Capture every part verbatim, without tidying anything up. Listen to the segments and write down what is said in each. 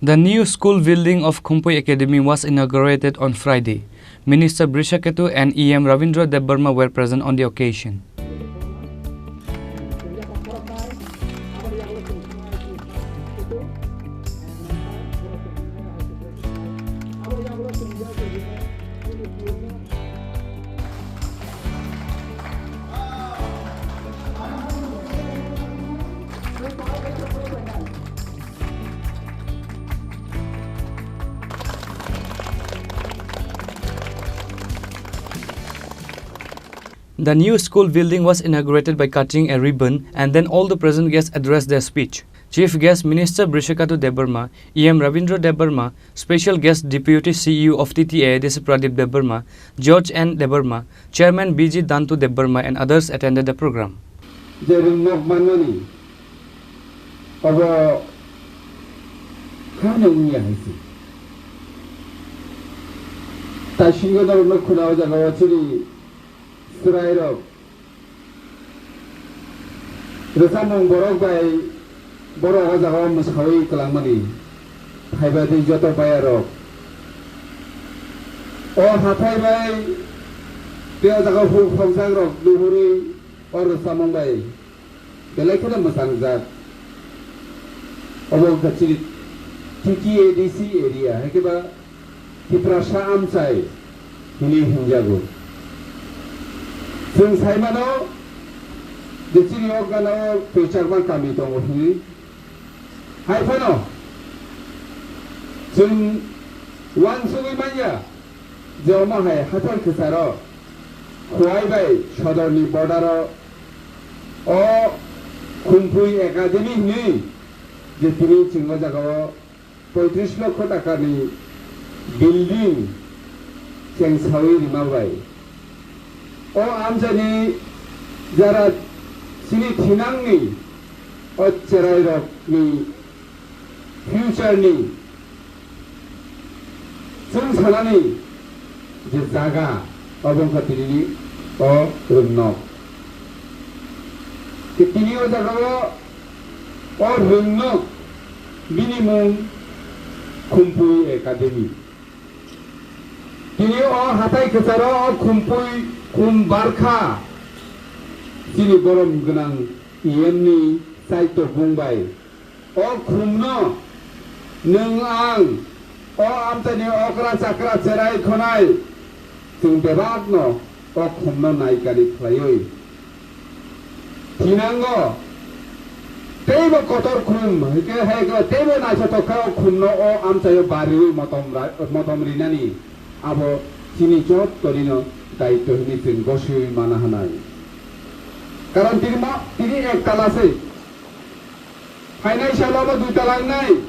The new school building of Khumpui Academy was inaugurated on Friday. Minister Brishaketu and E M Ravindra Debbarma were present on the occasion. The new school building was inaugurated by cutting a ribbon, and then all the present guests addressed their speech. Chief guest Minister Brishaketu Debbarma, E M Ravindra Debbarma, special guest Deputy C E O of T T A A D C Pradip Debbarma, George N Debbarma, Chairman B G Dantu Debbarma and others attended the program. Je rwngnok manmani, obo hano wngya hai se. Taisingo norokno khuna o jaga o chini chwrairok rwchapmung borok bai borok o jaga o mwsawi kwlangmani phaiba di joto bayarok. O hathai bai tei o jaga o huk hokjak rok nuhurwi o rwchapmung bai belai kheno mwchangjak. Obo wngkha chini T T A D C area, hai khe ba Tiprasa amchai hinwi hwnjago. Chwng sai mano je chini o gana o twchakma kami tongo hinwi. Hai phano chwng uansugwi manya je omo hai hathai kwcharo Khowai bai sodorni border o o Khumpui Academy hinwi je tini chwng o jaga o poitris lokho takani building chengsawi rima bai. O amchaini jara chini thinangni o cherairokni future ni chwng sanani je jaga, obo wngkha tinini o rwngnok. Tei tini o jaga o, o rwngnok bini mung Khumpui Academy. Tini o hathai kwcharo o Khumpui khum barkha chini borom gwnang E M ni chaitokmung bai. O khumno nwng ang, o amchaini okra chakra cherai khonai, chwng bebakno o khumno naikani khlaiwi thinango. Teibo kotor khum, hwnkhe hai khe teibo naithotok khe o khumno o amchaio bariwi motom ra-, motom rinani abo chini jottonino daitto hwnwi chwng gosiwi mana hwnai. Karon tini ma, tini ek tala se. Phainai salo bo dui tala wngnai.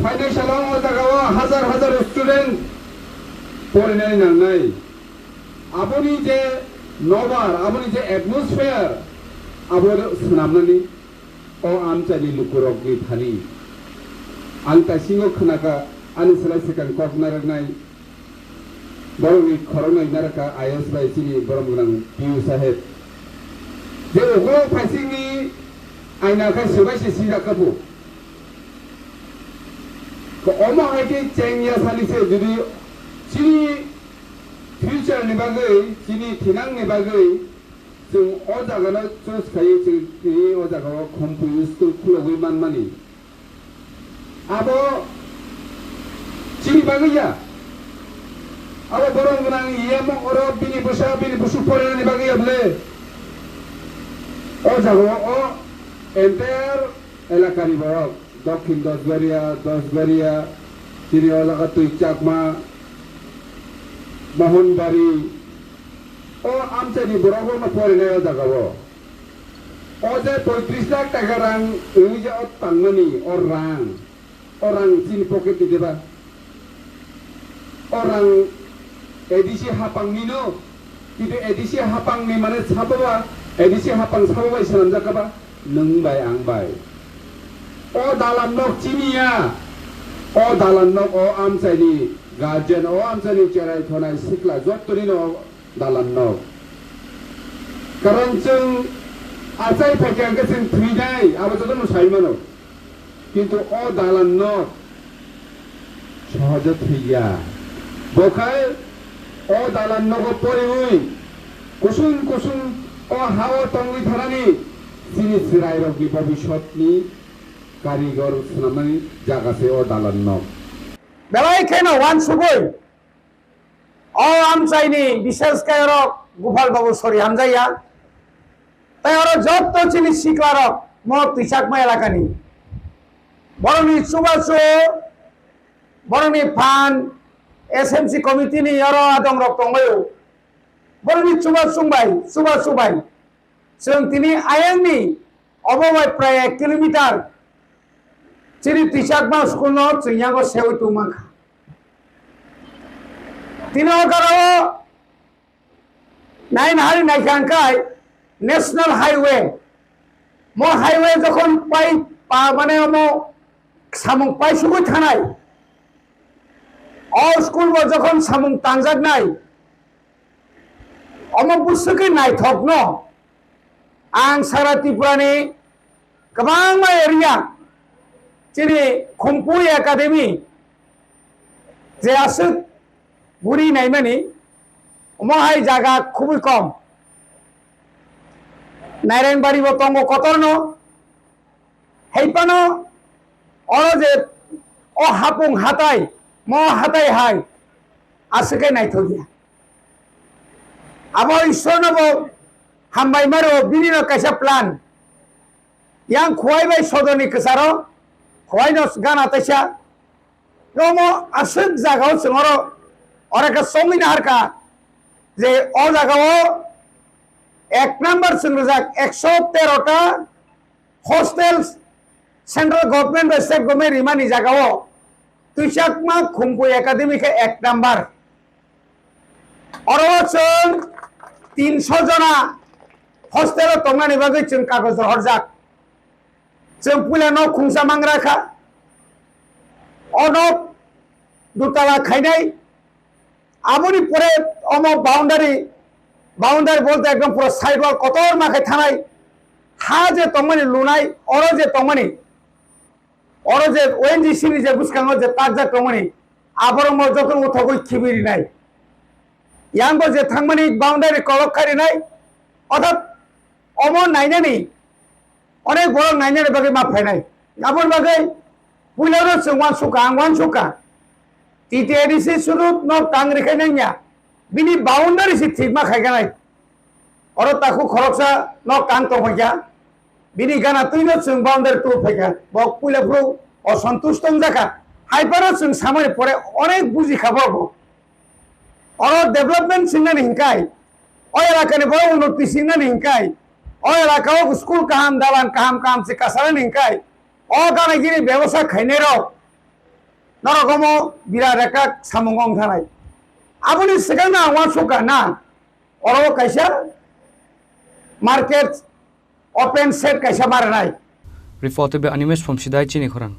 Phainai salo o jaga o hajar hajar student porinani nangnai. Aboni je nobar, aboni je atmosphere, abo swnamnani o amchaini lukurokni thani. Ang taisingo khwnakha, ani slai swkang kok narwknai. Borokni khoroknwi narwkha I A S bai chini borom gwnang P U saheb. Je ukulok phaisingni aina khai swbai se sijak kha bo. Ko omo hai khe chengya sani se jodi chini future ni bagwi, chini thinang ni bagwi chwng o jaga no choose khaiwi chwng tini o jaga o Khumpui school khulogwi manmani. Abo chini bagwi ya. Abo borom gwnang yemo oro bini bwsa bini busu porinani bagwi ya bwle. O jaga o entire elakani borok, Dokhin Dosbaria, Dosbaria, chini o jaga twi Chakma, Mohonbari, o amchaini borok rokno porinai o jaga o. O je poitris lakh taka rang wngwi je o tangmani o rang, o rang chini pocket ni deba? O rang A D C hapang ni no, kintu A D C hapang ni mane sabo ba, A D C hapang sabo bai swnamjak kha ba, nwng bai ang bai. O dalan nok chini ya, o dalan nok o amchai ni guardian, o amchai ni cherai thonai sikla jotto ni no dalan nok. Karon chwng achai phaikha hwnkhe chwng thwinai, abo jotono sai mano. Kintu o dalan nok sohoje thwiya. Bokhai o dalan nogo poriwi kusung kusung o hao tongwi thanani chini chwrairokni bobisotni karigor swnamnani jaga se o dalan nok. Belai kheno wansugwi o amchaini bishesh khe oro Gopal Babu sori hamjaya. Tai oro jotto chini siklarok mo Twichakma elakani. Borokni chubachu, borokni phan, S M C committee ni oro adongrok tongbaio. Borokni chubachu bai, chubachu bai. Chwng tini ayangni obo bai prai ek kilometer chini Twichakma school no chwng yango sewi tongmankha. Tini o jagao nai nahari naikha hwnkhe National Highway. Mo highway jokhon pai pa mane omo samung paisugwi thanai. O school bo jokhon samung tangjaknai. Omo bwswkhe naithokno ang sara Tripurani kwbangma area chini Khumpui Academy je aswk guri naimani, omo hai jaga khubui kom. Nairengbari bo tongo kotorno, heipano oro je o hapung hatai, mo hatai hai aswk khe naithokya. Abo Ishwarno bo hambai maro, bini no kaisa plan. Yang Khowai bai Sodorni kwcharo, Khowai no gana taisa. Omo aswk jagao chwng oro, oro khe songwi naharkha je o jagao ek number chwng rijak ekso tero ta hostel central government bai state government rimani jagao Twichakma Khumpui Academy khe ek number. Oro chwng tinso jona hostel o tongnani bagwi chwng kagoj rohorjak. Chwng puila nok khungsa mangra kha. O nok dutala khainai. Aboni pore omo boundary, boundary bolte ekdom pura side wall kotorma khai thanai. Ha je tongmani lunai, oro je tongmani, oro je O N G C ni je bwskango je takjak tongmani, aborok mo joto uthogwi khibi rinai. Yang bo je thangmani boundary kolok khai rinai, orthat omo nainani, onek borok nainani bagwi ma phainai. Aboni bagwi puilano chwng uansukha, ang uansukha. T T A D C sudu nok tang rikhainai ya. Bini boundary se thik ma khaikanai. Oro takhuk khoroksa nok tang tongphaikha. Bini gana twino chwng boundary tu phaikha. Bo puila phuru osontush tongjakha. Haiparo chwng samani pore onek bujikha borok bo. Oro development singnani hinkai, o elakani borok unnoti singnani hinkai, o elakao school kaham, dalan kaham, kaham se kasarani hinkai, o gana gini bebosa khainairok norok omo birat ekta samung wng thanai. Aboni swkangno ang uansukha na, oro kaisa market open shed kaisa maranai. Report by Animesh from Sidai Chini Khorang.